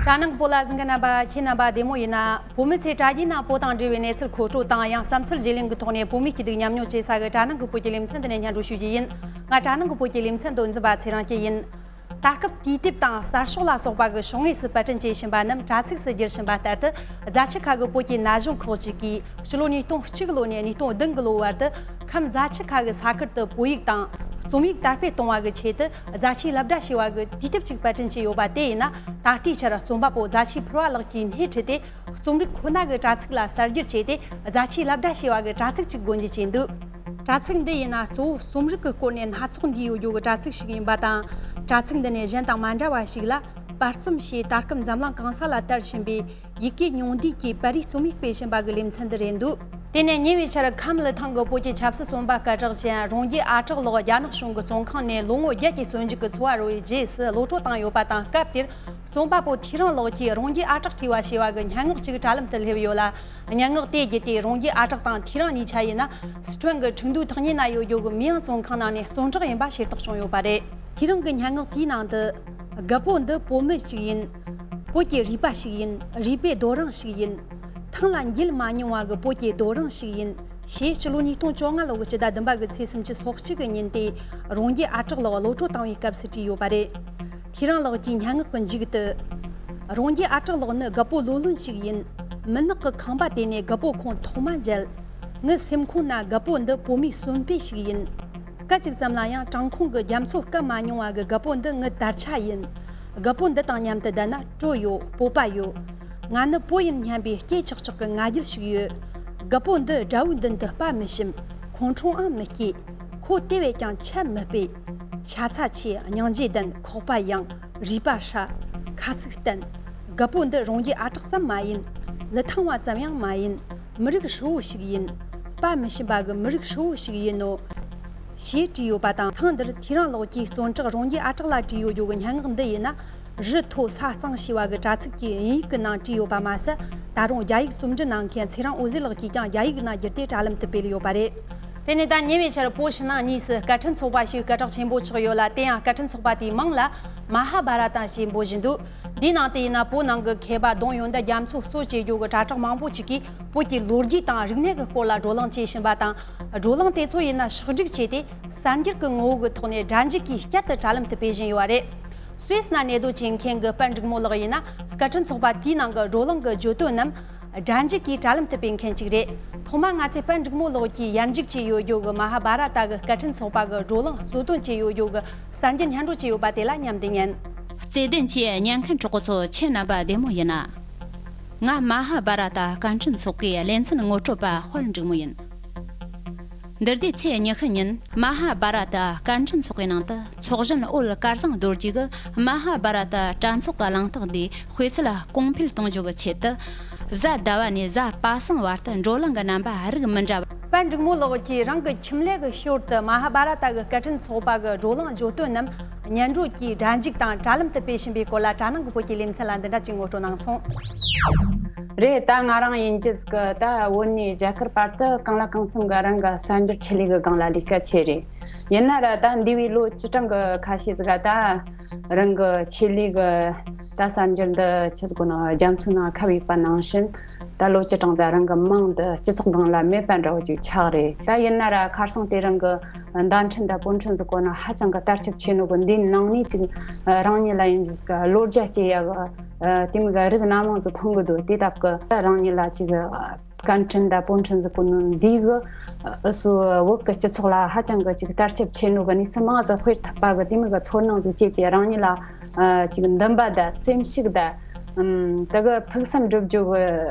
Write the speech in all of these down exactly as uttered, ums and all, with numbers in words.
དྲ་ནང་གི་བོད་ལ་གཟིགས་མཁན་རྣམ་པ་ཁྱེད་རྣམ་པ་བདེ་མོ་ཡིན་ན། བོད་མི་ཚོས་དྲ་རྒྱའི་ནང་བོད་དང་འབྲེལ་བའི་གནས་ཚུལ་མཁོ་སྤྲོད་དང་། ཡང་བསམ་ཚུལ་བརྗེ་ལེན་གྱི་ཐོག་ནས་བོད་མིའི་སྐྱིད་སྡུག་མཉམ་མྱོང་བྱེད་ས་གི་དྲ་ནང་གི་བོད་ཀྱི་ལེ་ཚན་འདི་ནས་སྙན་སྒྲོན་ཞུ་རྒྱུ་ཡིན། ང་དྲ་ནང་གི་བོད་ཀྱི་ལེ་ཚན་དོན་འཛིན་པ་ཚེ་རིང་སྐྱིད་ཡིན། ད་སྐབས་དུས་དེབ་དང་གསར་ཤོག་ལ་སོགས་པ་གི་ཕྱོགས་ངོས་སུ་པར་སྐྲུན་བྱེད་བཞིན་པ་རྣམས་དྲ་ཚིགས་སུ་བསྒྱུར་བཞིན་པ་ལྟར་དུ། རྫ་ཆུ་ཁ་གི་བོད་ཀྱི་ན་གཞོན་ཁག་ཅིག་གིས་ཕྱི་ལོ་ཉིས་སྟོང་གཅིག་ལོ་ནས་ཉིས་སྟོང་བདུན་གི་ལོ་བར་དུ་ཁམས་རྫ་ཆུ་ཁ་གི་ས་ཁུལ་དུ་བོད་ཡིག་དང་རྩོམ་ཡིག་དར་སྤེལ་གཏོང་བ་གི་ཆེད་དུ་རྫ་ཆུའི་སློབ་གྲྭ་ཞེས་པ་གི་དུས་དེབ་ཅིག་པར་སྐྲུན་བྱས་ཡོད་པ་དེ་ཡིན་ན། ད་ལྟའི་ཆར་རྩོམ་པ་པོ་རྫ་ཆུའི་ཕུར་བ་ལགས་ཀྱིས་སྣེ་ཁྲིད་དེ། རྩོམ་རིག་ཁོ་ན་གི་དྲ་ཚིགས་ལ་གསར་བསྒྱུར་བྱས་ཏེ། རྫ་ཆུའི་སློབ་གྲྭ་ཞེས་པ་གི་དྲ་ཚིགས་ཅིག་སྒོ་འབྱེད་བྱས་འདུག་དྲ་ཚིགས་འདི་ཡིན་ན་གཙོ་བོ་རྩོམ་རིག་གི་སྐོར་ནས་སྣ་ཚོགས་འདུས་ཡོད་རྒྱུ་གི་དྲ་ཚིགས་ཤིག་ཡིན་པ་དང་། དྲ་ཚིགས་འདི་ནས་གཞན་དང་མ་འདྲ་བ་ཞིག་ལ། པར་རྩོམ་ཞེས་ད་སྐབས་འཛམ་གླིང་གང་ས་ལ་དར་བཞིན་པའི་ཡི་གེ་ཉུང་བསྡུས་ཀྱི་པར་རིས་རྩོམ་ཡིག་སྤེལ་བཞིན་པ་གི་ལེ་ཚན་འདི་རེད་འདུག་དེ་ནས་ཉེ་བའི་ཆར་ཁམས་ལི་ཐང་གི་བོད་ཀྱི་ཆབ་སྲིད་བཙོན་པ་སྐད་གྲགས་ཅན་རོང་རྒྱས་ཨ་གྲགས་ལགས་རྒྱ་ནག་གཞུང་གི་བཙོན་ཁང་ནས་ལོ་ངོ་བརྒྱད་ཀྱི་བཙོན་འཇུག་གི་ཚོ་བ་རོལ་བའི་རྗེས་སུ་གློད་གྲོལ་བཏང་ཡོད་པ་དང་། སྐབས་དེར་རྩོམ་པ་པོ་ཐེའུ་རང་ལགས་ཀྱིས་རོང་རྒྱས་ཨ་གྲགས་བྲིས་པ་ཞེས་པ་གི་སྙན་ངག་ཅིག་དྲ་ལམ་དུ་སླེབས་ཡོད་ལ། སྙན་ངག་དེ་བརྒྱུད་དེ་རོང་རྒྱས་ཨ་གྲགས་དང་ཐེའུ་རང་གཉིས་ཆ་ཡིན་ན། སི་ཁྲོན་གྱི་ཁྲིན་ཏུའུ་ཐག་ཉེ་ན་ཡོད་རྒྱུ་གི་མིང་བཙོན་ཁང་ནང་ནས་བཙོན་རར་ཡིན་པ་ཤེས་རྟོགས་བྱུང་ཡོད་པ་རེད། ཐེའུ་རང་གི་སྙན་ངག་དེའི་ནང་དུ། རྒད་པོ་འདི་བོད་མི་ཞིག་ཡིན། བོད་ཀྱི་རུས་པ་ཞིག་ཡིན། རུས་པའི་རྡོ་རིང་ཞིག་ཡིན། ཐང་ལ་འགྱེལ་མ་མྱོང་བ་གི་བོད་ཀྱི་རྡོ་རིང་ཞིག་ཡིན། ཞེས་ཕྱི་ལོ་ཉིས་སྟོང་བཅོ་ལྔ་ལོ་གི་སྤྱི་ཟླ་བདུན་པ་གི་ཚེས་སུམ་ཅུ་སོ་གཅིག་གི་ཉིན་དེ། རོང་རྒྱས་ཨ་གྲགས་ལགས་གློད་གྲོལ་བཏང་བའི་སྐབས་སུ་བྲིས་ཡོད་པ་རེད། ཐེའུ་རང་ལགས་ཀྱི་སྙན་ངག་གི་མཇུག་ཏུ། རོང་རྒྱས་ཨ་གྲགས་ལགས་ནི་རྒད་པོ་ལོ་ལོན་ཞིག་ཡིན། མུན་ནག་གི་ཁང་པ་དེ་ནས་རྒད་པོ་ཁོང་ཐོག་མ་མཇལ། ངའི་སེམས་ཁོང་ན་རྒད་པོ་འདི་བོད་མིའི་གསོན་དཔེ་ཞིག་ཡིན། སྐད་ཅིག་ཙམ་ལ་ཡང་བྲང་ཁོང་གི་རྒྱ་མཚོ་བརྐམ་མ་མྱོང་བ་གི་རྒད་པོ་འདི་ངའི་དར་ཆ་ཡིན། རྒད་པོ་འདི་དང་མཉམ་དུ་བསྡད་ན་སྤྲོ་ཡོད། སྤོབས་པ་ཡོད། ང་ནི་བོད་ཡིན་སྙམ་པའི་སྐྱེས་ཆག་ཆག་གི་ང་རྒྱལ་ཞིག་ཡོད། རྒད་པོ་འདི་དགྲ་བོའི་མདུན་དུ་དཔའ་མི་ཞུམ། ཁོང་ཁྲོའང་མི་སྐྱེ། ཁོ་དེ་བས་ཀྱང་ཆད་མི་སྤེལ། ཤ་ཚ་ཆེ། སྙིང་རྗེ་ལྡན། ཁོག་པ་ཡངས། རུས་པ་ཧྲ། ཁ་ཚིག་བརྟན། རྒད་པོ་འདི་རོང་རྒྱས་ཨ་གྲགས་ཙམ་མ་ཡིན། ལི་ཐང་བ་ཙམ་ཡང་མ་ཡིན། མི་རིགས་ཧྲིལ་བོ་ཞིག་ཡིན། དཔའ་མི་ཞུམ་པ་གི་མི་རིགས་ཧྲིལ་བོ་ཞིག་ཡིན་ནོ། ཞེས་བྲིས་ཡོད་པ་དང་། ཐེངས་འདིར་ཐེའུ་རང་ལགས་ཀྱིས་བཙོན་ཁྲག་རོང་རྒྱས་ཨ་གྲགས་ལ་བྲིས་ཡོད་རྒྱུ་གི་སྙན་ངག་འདི་ཡིན་ན། རི་མཐོ་ས་གཙང་ཞེས་པ་གི་དྲ་ཚིགས་ཀྱི་དབྱིན་ཡིག་གི་ནང་བྲིས་ཡོད་པ་མ་ཟད། ད་རུང་རྒྱ་ཡིག་རྩོམ་འབྲི་གནང་མཁན་ཚེ་རིང་འོད་ཟེར་ལགས་ཀྱིས་ཀྱང་རྒྱ་ཡིག་ནང་བསྒྱུར་ཏེ་དྲ་ལམ་དུ་སྤེལ་ཡོད་པ་རེད། དེ་ནས་ད་ཉེ་བའི་ཆར་བོད་ཕྱི་ནང་གཉིས་སུ་སྐད་འཕྲིན་ཚོགས་པ་ཞིག་སྐད་གྲགས་ཆེན་པོ་ཆགས་ཡོད་ལ། དེ་ཡང་སྐད་འཕྲིན་ཚོགས་པ་དེའི་མིང་ལ་མ་ཧཱ་བྷ་ར་ཏ་ཞེས་འབོད་བཞིན་འདུག་འདིའི་ནང་དུ་ཡིན་ན་བོད་ནང་གི་མཁས་པ་གདུང་ཡོན་ཏན་རྒྱ་མཚོ་གཙོ་བྱེད་རྒྱུ་གི་གྲྭ་གྲགས་མང་པོ་ཅིག་གིས་བོད་ཀྱི་ལོ་རྒྱུས་དང་རིག་གནས་ཀྱི་སྐོར་ལ་བགྲོ་གླེང་བྱེད་བཞིན་པ་དང་། བགྲོ་གླེང་དེ་ཚོ་ཡིན་ན་ཕྱོགས་བསྒྲིགས་བྱས་ཏེ་གསར་འགྱུར་གྱི་ངོ་བོ་གི་ཐོག་ནས་སྒྲ་འཇུག་གིས་བསྐྱར་དུ་དྲ་ལམ་དུ་སྤེལ་བཞིན་ཡོད་པ་རེད། སུད་སི་ན་གནས་སྡོད་བྱེད་མཁན་གྱི་པན་འབྲུག་མོ་ལགས་ཡིན་ན། སྐད་འཕྲིན་ཚོགས་པ་དེའི་ནང་གི་བགྲོ་གླེང་གི་བརྗོད་དོན་རྣམས་སྒྲ་འཇུག་གིས་དྲ་ལམ་དུ་སྤེལ་མཁན་ཅིག་རེད། ཐོག་མར་ང་ཚོས་པན་འབྲུག་མོ་ལགས་ཀྱིས་ཡར་འཇུག་བྱས་ཡོད་རྒྱུ་གི་མ་ཧཱ་བྷ་ར་ཏ་གི་སྐད་འཕྲིན་ཚོགས་པ་གི་བགྲོ་གླེང་གཙོ་དོན་བྱས་ཡོད་རྒྱུ་གི་གསར་འགྱུར་སྙན་སྒྲོན་བྱས་ཡོད་པ་དེ་ལ་མཉམ་དུ་ཉན། བརྩེ་ལྡན་གྱི་ཉན་མཁན་གྲོགས་པོ་ཚོ། ཁྱེད་རྣམ་པ་བདེ་མོ་ཡིན་ན། ང་མ་ཧཱ་བྷ་ར་ཏ་སྐད་འཕྲིན་ཚོགས་པའི་ལེ་ཚན་ངོ་སྤྲོད་པ་དཔལ་འབྲུག་མོ་ཡིན། འདི་ཟླའི་ཚེས་ཉི་ཤུ་ཉིན་མ་ཧཱ་བྷ་ར་ཏ་སྐད་འཕྲིན་ཚོགས་པའི་ནང་དུ་ཚོགས་གཞོན་འོད་དཀར་བཟང་རྡོ་རྗེ་གིས་མ་ཧཱ་བྷ་ར་ཏ་དྲ་ཚོགས་ཀྱི་གླེང་སྟེགས་འདིའི་སྤུས་ཚད་གོང་འཕེལ་གཏོང་རྒྱུ་གི་ཆེད་དུ། གཟའ་ཟླ་བ་ནས་གཟའ་པ་སངས་བར་དུ་བགྲོ་གླེང་གི་རྣམ་པ་རིགས་མི་འདྲ་བ། པན་འབྲུག་མོ་ལགས་ཀྱིས་རང་གི་ཁྱིམ་ལས་ཀྱི་ཞོར་དུ་མ་ཧཱ་བྷ་ར་ཏ་གི་སྐད་འཕྲིན་ཚོགས་པ་གི་བགྲོ་གླེང་བརྗོད་དོན་རྣམས་སྙན་སྒྲོན་གྱིས་སྒྲ་འཇུག་དང་དྲ་ལམ་དུ་སྤེལ་བཞིན་པའི་སྐོར་ལ་དྲ་ནང་གི་བོད་ཀྱི་ལེ་ཚན་ལ་འདི་འདྲ་ཅིག་ངོ་སྤྲོད་གནང་སོང་། རེད། ད་ང་རང་ཡིན་རྒྱུ་ཟིག་གི་ད་བོད་ནས་རྒྱ་གར་བར་དུ་གང་ལ་གང་འཚམ་གི་རང་གི་གསར་འགྱུར་ཆེད་ལས་གི་སྒང་ལ་ལས་ཀ་བྱས་རེད། ཡིན་ན་ར་ད་འདས་པའི་ལོ་བཅུ་གྲངས་གི་ཁ་ཤས་ཟིག་ག་ད་རང་གི་ཆེད་ལས་གི་ད་གསར་འགྱུར་འདི་ཆི་ཟིག་གོ་ནོ་རྒྱ་མཚོའི་ནང་ཁ་བའི་པ་ནང་བཞིན། ད་ལོ་བཅུ་གྲངས་ད་རང་གི་མིང་འདི་སྤྱི་ཚོགས་སྒང་ལ་མེད་པ་འདྲ་བོ་ཅིག་ཆགས་རེད། ད་ཡིན་ན་ར་ཁ་སང་དེ་རིང་གི་མདའ་འཕྲིན་དང་པོ་འཕྲིན་ཟིག་གོ་ནོ་ཧ་ཅང་གི་དར་ཁྱབ་ཆེ་ནོ་གི་འདིའི་ནང་ནས་ཅིག་རང་ཉིད་ལ་ཡིན་ཟིག་གི་བློ་རྒྱ་སྐྱེ་ཡ་གི་དེ་མོ་གི་རིགས་སྣ་མང་ཟིག་མཐོང་གི་འདུག་དེ་སྟབས་གི་རང་ཉིད་ལ་ཅིག་སྐད་འཕྲིན་དང་པོ་འཕྲིན་ཟིག་གོ་ནོ་འདི་གི་སུ་བོད་གི་སྤྱི་ཚོགས་ལ་ཧ་ཅང་གི་ཅིག་དར་ཁྱབ་ཆེ་ནོ་གི་གནས་ཚུལ་མང་ཟིག་སྤེལ་ཐུབ་པ་གི་དེ་མོ་གི་ཚོར་སྣང་ཟིག་སྐྱེས་ཀྱི་རང་ཉིད་ལ་ཅིག་འདུན་པ་དང་སེམས་ཤུགས་དང་། ཨམ། དེ་གི་ཕུགས་བསམ་འགྲུབ་རྒྱུ་གི་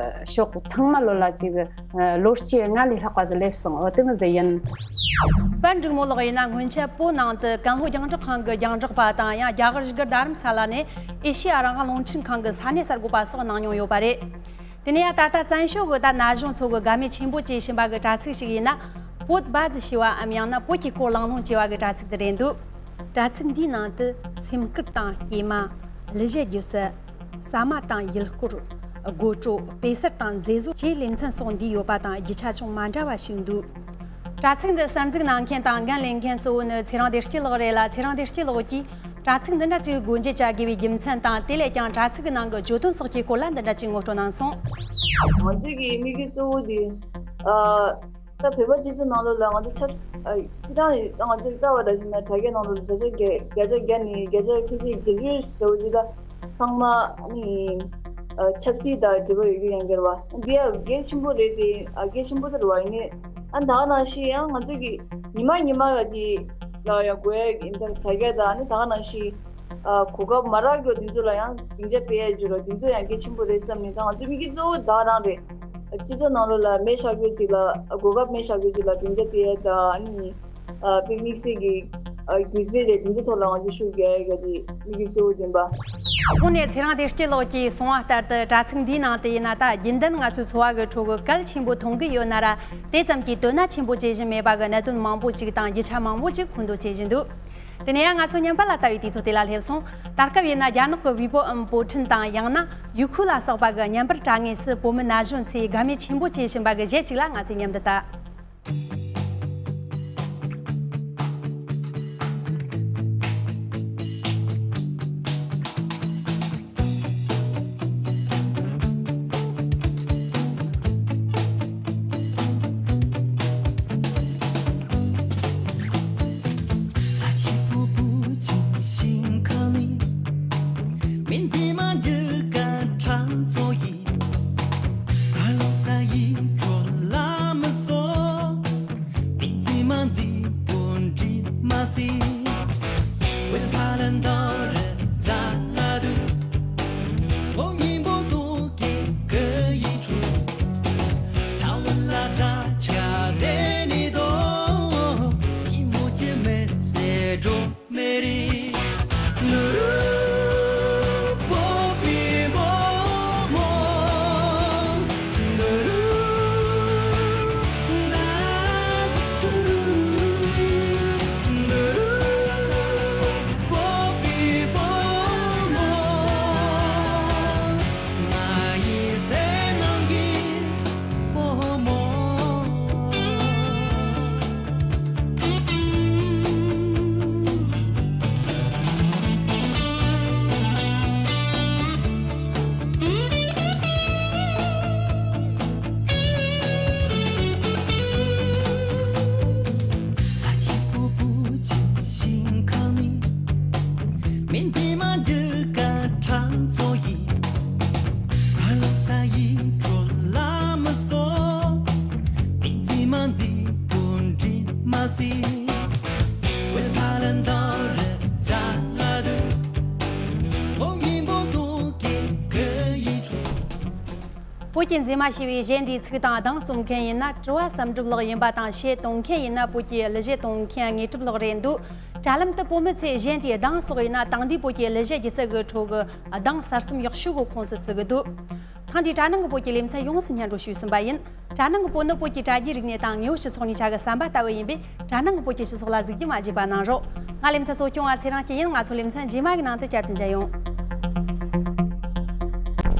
ཕྱོགས་ཚང་མ་ལོ་ལ་ཅིག་ལོ་སྐྱེ་ལྔ་ལས་ལྷག་པ་ཟིག་སླེབས་སོང་། འོ་དེ་མོ་ཟིག་ཡིན། པན་འབྲུག་མོ་ལགས་ཡིན་ན་སྔོན་ཆད་བོད་ནང་དུ་ཀན་ལྷོ་རྒྱང་བསྒྲགས་ཁང་གི་རྒྱང་བསྒྲགས་པ་དང་། ཡང་རྒྱ་གར་བཞུགས་སྒར་རྡ་རམ་ས་ལ་ནས་ཨེ་ཤེ་ཡ་རང་དབང་རླུང་འཕྲིན་ཁང་གི་ས་གནས་གསར་འགོད་པ་སོགས་གནང་མྱོང་ཡོད་པ་རེད། དེ་ནས་ཡང་ད་ལྟ་བཙན་བྱོལ་གི་ད་ན་གཞོན་ཚོ་གི་དགའ་མོས་ཆེན་པོ་བྱེད་བཞིན་པ་གི་དྲ་ཚིགས་ཤིག་ཡིན་ན། བོད་བ་ཛི་ཞེས་པའམ་ཡང་ན་བོད་ཀྱི་སྐོར་གླེང་སློང་བྱེད་པ་གི་དྲ་ཚིགས་དེ་རེད་འདུག་དྲ་ཚིགས་འདིའི་ནང་དུ་སེམས་ཁུར་དང་སྐྱེས་མ། གླུ་གཞས་སྒྱུ་རྩལ། ཟ་མ་དང་ཡུལ་སྐོར། སྒོ་སྤྲོ། དཔེ་གསར་དང་མཛེས་བཟོ་བཅས་ལེ་ཚན་སོགས་འདུས་ཡོད་པ་དང་། རྒྱུ་ཆ་ཅུང་མ་འདྲ་བ་ཞིག་འདུག་དྲ་ཚིགས་འདི་གསར་འཛུགས་གནང་མཁན་དང་འགན་ལེན་མཁན་གཙོ་བོ་ནི་ཚེ་རིང་བདེ་སྐྱིད་ལགས་རེད་ལ། ཚེ་རིང་བདེ་སྐྱིད་ལགས་ཀྱིས་ དྲ་ཚིགས་འདི་འདྲ་ཅིག་སྒོ་འབྱེད་བྱ་དགོས་པའི་རྒྱུ་མཚན་དང་། དེ་ལས་ཀྱང་དྲ་ཚིགས་ཀྱི་ནང་གི་བརྗོད་དོན་སོགས་ཀྱི་སྐོར་ལ་འདི་འདྲ་ཅིག་ངོ་སྤྲོད་གནང་སོང་། ང་ཚོས་ཀྱི་དམིགས་ཡུལ་གཙོ་བོ་དེ། ཨ། ད་བོད་པ་སྤྱི་ཚོགས་ནང་ལོགས་ལ་ང་ཚོ་ཆབ་སྲིད། ཨ། སྤྱིར་བཏང་ནས་ང་ཚོས་ལྟ་བ་འདྲ་ཞིག་ན་དྲ་རྒྱ་ནང་ལོགས་ལ་བརྒྱ་ཆ་བརྒྱ་བརྒྱ་ཆ་བརྒྱ་ནས་བརྒྱ་ཆ་ཁ་ཤས་བརྒྱད་ཅུ་ཟེར་བ་ཅིག་ལ་ཚང་མ་ནི། ཨ། ཆབ་སྲིད་དང་འབྲེལ་བ་ཡོད་རྒྱུ་ཡང་གལ་བ་འདི་ཡང་གལ་ཆེན་པོ་རེད་དེ། ཨ། གལ་ཆེན་པོ་དེ་རེད་བ། ཡིན་ནའི་ཨ་ད་ག་ནང་བཞིན་ཡང་ང་ཚོས་ཀྱི་ཉི་མ་ཉི་མ་ལ་དེ་ལ་ཡང་དགོས་ཡ་ཡིན་ད་དྲ་རྒྱ་དང་ནི་ད་ག་ནང་བཞིན། ཨ། གོ་སྐབས་མ་རག་རྒྱུ་དེ་ཚོ་ལ་ཡང་སྡིངས་ཆ་སྤེལ་ཡ་བརྗོད་རོགས་དེ་ཚོ་ཡང་གལ་ཆེན་པོ་རེད་བསམ་ནས། ད་ང་ཚོའི་དམིགས་ཡུལ་གཙོ་བོ་ད་ག་རང་རེད། སྤྱི་ཚོགས་ནང་ལོགས་ལ་མེ་བཞག་རྒྱུ་ཅིག་ལ། གོ་སྐབས་མེ་བཞག་རྒྱུ་ཅིག་ལ་སྡིངས་ཆ་སྤེལ་ཡ་དང་ནི། ཨ། དཔེ་དམིགས་བསལ་གྱི། ཨ། སྒྱུ་རྩལ་རེད། དེ་ཚོའི་ཐོག་ལ་ང་ཚོས་ཤུགས་རྒྱག་ཡ་གི་དམིགས་ཡུལ་གཙོ་བོ་ཡིན་པ། དངོས་གནས་ཚེ་རིང་བདེ་སྐྱིད་ལགས་ཀྱིས་གསུངས་པ་ལྟར་དུ། དྲ་ཚིགས་འདིའི་ནང་དུ་ཡིན་ན། ད་རྒྱུན་ལྡན་ང་ཚོའི་འཚོ་བ་གི་ཁྲོད་ཀྱི་གལ་ཆེན་པོ་མཐོང་གི་ཡོད་ན་ར། དེ་ཙམ་གྱིས་དོ་སྣང་ཆེན་པོ་བྱེད་བཞིན་མེད་པ་གི་གནད་དོན་མང་པོ་ཅིག་དང་། རྒྱུ་ཆ་མང་པོ་ཅིག་མཁོ་འདོན་བྱེད་བཞིན་འདུག་དེ་ནས་ཡང་ང་ཚོ་བརྙན་པར་ལ་ལྟ་བའི་དུས་ཚོད་དེ་ལ་སླེབས་སོང་། ད་སྐབས་ཡིན་ན་རྒྱ་ནག་གི་ཝི་པོ་འམ་པོ་ཁྲིན་དང་། ཡང་ན་ཡུ་ཁུ་ལ་སོགས་པ་གི་བརྙན་པར་དྲ་ངོས་སུ་བོད་མི་ན་གཞོན་ཚོས་དགའ་མོས་ཆེན་པོ་བྱེད་བཞིན་པ་གི་གཞས་ཅིག་ལ་ང་ཚོས་མཉམ་དུ་ལྟ། ས་ཆེན་པོ་པོ་ཆེ་ཞིང་ཁམས་ནི། མི་འཛིན་མ་འཇིག་ག་གྲངས་ཚོ་ཡིན། ཨ་ལོ་ས་ཡི་གྲོ་ལ་མི་སོ། མི་འཛིན་མ་འཛིན་པོ་འདྲི་མ་སི། ཝེལ་ཧ་ལན་དང་རེ་ཛ་ལ་དུ། ཨོ་ཡིན་པོ་སོ་ཀེ་ཀེ་ཡི་ཆུ། ཚ་ཝེ་ལ་ཚ་ཆ་དེ་ནི་དོ། ཅི་མོ་ཅི་མེ་སེ་འགྲོ། མེ་རི། ནུ་རུ། པོ་པི་མོ་མོ། ནུ་རུ། ན་ཏུ་རུ། ནུ་རུ། པོ་པི་མོ་མོ། ང་ཡི་སེམས་ནང་གི། ས་ཆེན་པོ་པོ་ཆེ་ཞིང་ཁམས་ནི། མི་འཛིན་མ་འཇིག་ག་གྲངས་ཚོ་ཡིན། ཨ་ལོ་ས་ཡི་གྲོ་ལ་མི་སོ། མི་འཛིན་མ་འཛིན་པོ་འདྲི་མ་སི། ཝེལ་ཧ་ལན་དང་རེ་ཛ་ལ་དུ། ཨོ་ཡིན་པོ་སོ་ཀེ་ཀེ་ཡི་ཆུ། བོད་ཀྱི་མཛེས་མ་ཞེས་པའི་གཞས་འདིའི་ཚིག་དང་གདངས་རྩོམ་མཁན་ཡིན་ན་གྲུ་བ་བསམ་གྲུབ་ལགས་ཡིན་པ་དང་། གཞས་གཏོང་མཁན་ཡིན་ན་བོད་ཀྱི་གླུ་གཞས་གཏོང་མཁན་དངོས་གྲུབ་ལགས་རེད་འདུག་དྲ་ལམ་དུ་བོད་མི་ཚོས་གཞས་འདིའི་གདངས་སོགས་ཡིན་ན་དེང་དུས་བོད་ཀྱི་གླུ་གཞས་སྒྱུ་རྩལ་གྱི་ཁྲོད་ཀྱི་གདངས་གསར་རྩོམ་ཡག་ཤོས་ཀྱི་ཁོངས་སུ་བརྩི་གི་འདུག་ཐེངས་འདིའི་དྲ་ནང་གི་བོད་ཀྱི་ལེ་ཚན་ཡོངས་སུ་སྙན་སྒྲོན་ཞུས་ཟིན་པ་ཡིན། དྲ་ནང་གི་བོད་ནི་བོད་ཀྱི་དྲ་རྒྱའི་རིག་གནས་དང་དངོས་ཡོད་སྤྱི་ཚོགས་ནས་ཆ་གི་ཟམ་པ་ལྟ་བུ་ཡིན་པས། དྲ་ནང་གི་བོད་ཀྱི་སྤྱི་ཚོགས་ལ་གཟིགས་རྒྱུ་མ་བརྗེད་པ་གནང་རོགས། ང་ལེ་ཚན་གཙོ་སྐྱོང་བ་ཚེ་རིང་སྐྱིད་ཡིན། ང་ཚོ་ལེ་ཚན་རྗེས་མ་གི་ནང་དུ་བསྐྱར་དུ་མཇལ་ཡོང་།